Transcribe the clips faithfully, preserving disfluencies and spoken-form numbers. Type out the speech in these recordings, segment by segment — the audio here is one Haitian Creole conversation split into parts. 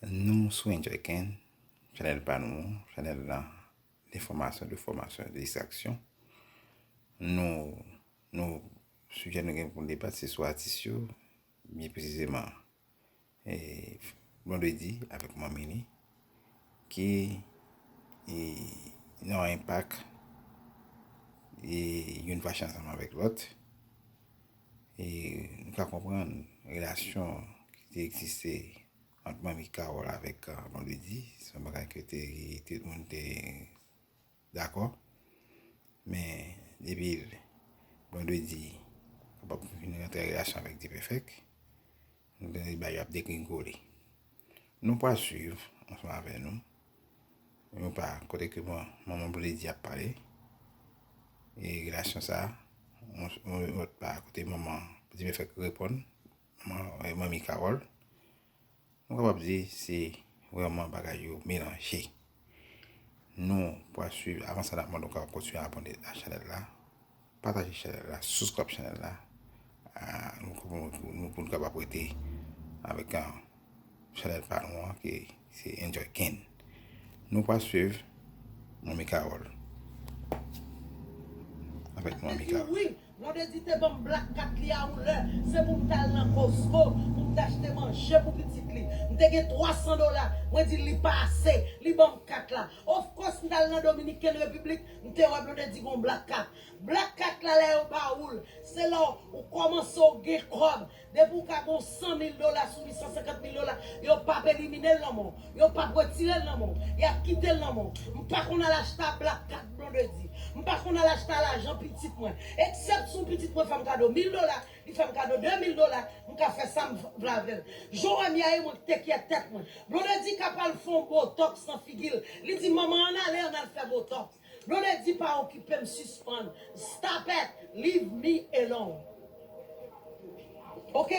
Nou sou Enjoy Ken, chanèl pa nou, chanèl la, de fòmasyon, de fòmasyon, de distraksyon. Nou, nou, sijè nou gen pou n debate se sou atis yo, byen presizeman, e, Blondedy avèk manmi li, ki, e, nan yon enpak, e, youn fache ansanm avèk lòt. E nou ka konprann relasyon ki te egziste ant manmi Carole avèk, e, Blondedy, se yon bagay ke te, tout moun te dakò. Men depi Blondedy kapab vin rantre an relasyon avèk D-Perfect, nou tande bagay yo ap degringole. Nou pral swiv ansanm avè nou yon pa kote ke man-, manman Blondedy ap pale. E relasyon sa, yon, yon lòt pa kote manman D-Perfect reponn, manman, e, manmi Carole. Nou kapab di se vrèman bagay yo melanje. Nou pral swiv, avan sa n ap mande w kapab kontinye abòne a chanèl la, pataje chanèl la, subscribe chanèl la. A, nou, nou, nou, pou nou kapab rete avèk, a, chanèl pa nou an, ki se Enjoy Ken. Nou pral swiv manmi Carole. Avèk manmi Carole. Wi, Blondedy te ban m black kat li a yon lè. Se pou m t al nan Costco, pou m t achte manje pou pitit li. M te gen twa san dola. Mwen di l li pa ase. Li ban m kat la. Of course, m t al nan Dominiken Repiblik, m te wè Blondedy gon black kat. Black kat la, lè yo ba ou l, se lè w kòmanse w gen kòb. Depi w ka gen yon san mil dola sou li, san senkant mil dola, yo p ap elimine l nan men w. Yo p ap retire l nan men w. Y ap kite l nan men w. M pa konn al achte black kat Blondedy. M pa konn al achte lajan pitit mwen. Eksepsyon pitit mwen fè m kado mil dola, li fè m kado de mil dola, m ka fè sa m vle avè l. Jan w wè m ye a, e mwen ki te kyè tèt mwen. Blondedy ka pral fè yon botox nan figi l. Li di, "Manman, ann ale, ann al fè botox." Blondedy pa okipe m, sispann. Stop it, leave me alone. Ok?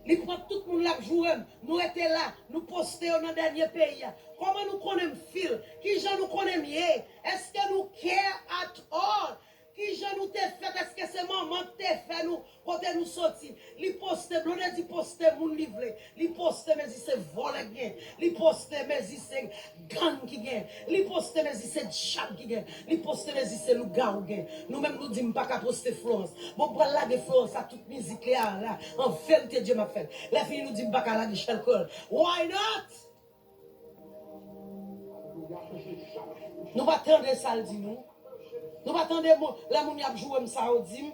Li pran tout moun l ap joure m. Nou rete la, nou poste yo nan dènye peyi a. Kòman nou konnen m feel? Kijan nou konnen m ye? Èske nou care at all? Kijan nou te fèt? Èske se manman ki te fè nou kote nou soti? Li poste, Blondedy poste moun li vle. Li poste mezi se vòlè ki gen. Li poste mezi se gang ki gen. Li poste mezi se djab ki gen. Li poste mezi se lougawou ki gen. Nou menm nou di m pa ka poste Florence. Bon, m pral lage Florence a tout mizik li a la. An verite, Dye m ap fè l. Lè fini nou di m pa ka lage Shell Curl. Why not? Nou pa tande sa l di nou. Nou pa tande mo, lè moun y ap joure m sa yo di m.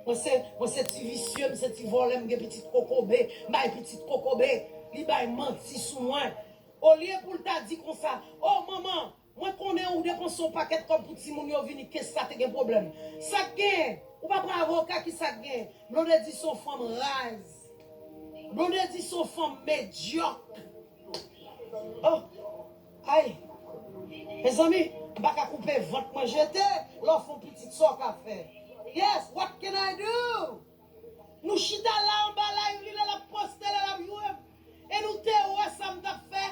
Mwen se, mwen se ti visye, m se ti vòlè, m gen pitit kokobe, m bay pitit kokobe. Li bay manti sou mwen. Olye pou l ta di konsa, "O manman, mwen konnen ou depanse yon pakèt kòb pou timoun yo vini, ke sa te gen pwoblèm." Sa k genyen? Ou pa pran avoka, ki sa k genyen? Blondedy se yon fanm raz. Blondedy se yon fanm medyòk. Oh, ay. Mezanmi, m pa ka koupe vant mwen jete, lè w fè yon pitit sa w ka fè. Yes, what can I do? Nou chita la anba la, Youli lè l ap poste, lè l ap joure m. E nou te wè sa m t ap fè.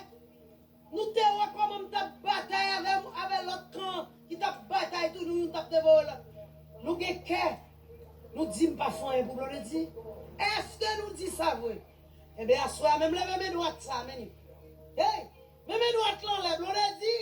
Nou te wè kòman m t ap batay avè, avè lòt kan ki t ap batay tou, nou youn t ap devore lòt. Nou gen kè. Nou di m pa fè anyen pou Blondedy. Èske nou di sa vre? Enben, aswè a menm, leve men dwat sa, men li. Hey! Men men dwat lan anlè, Blondedy!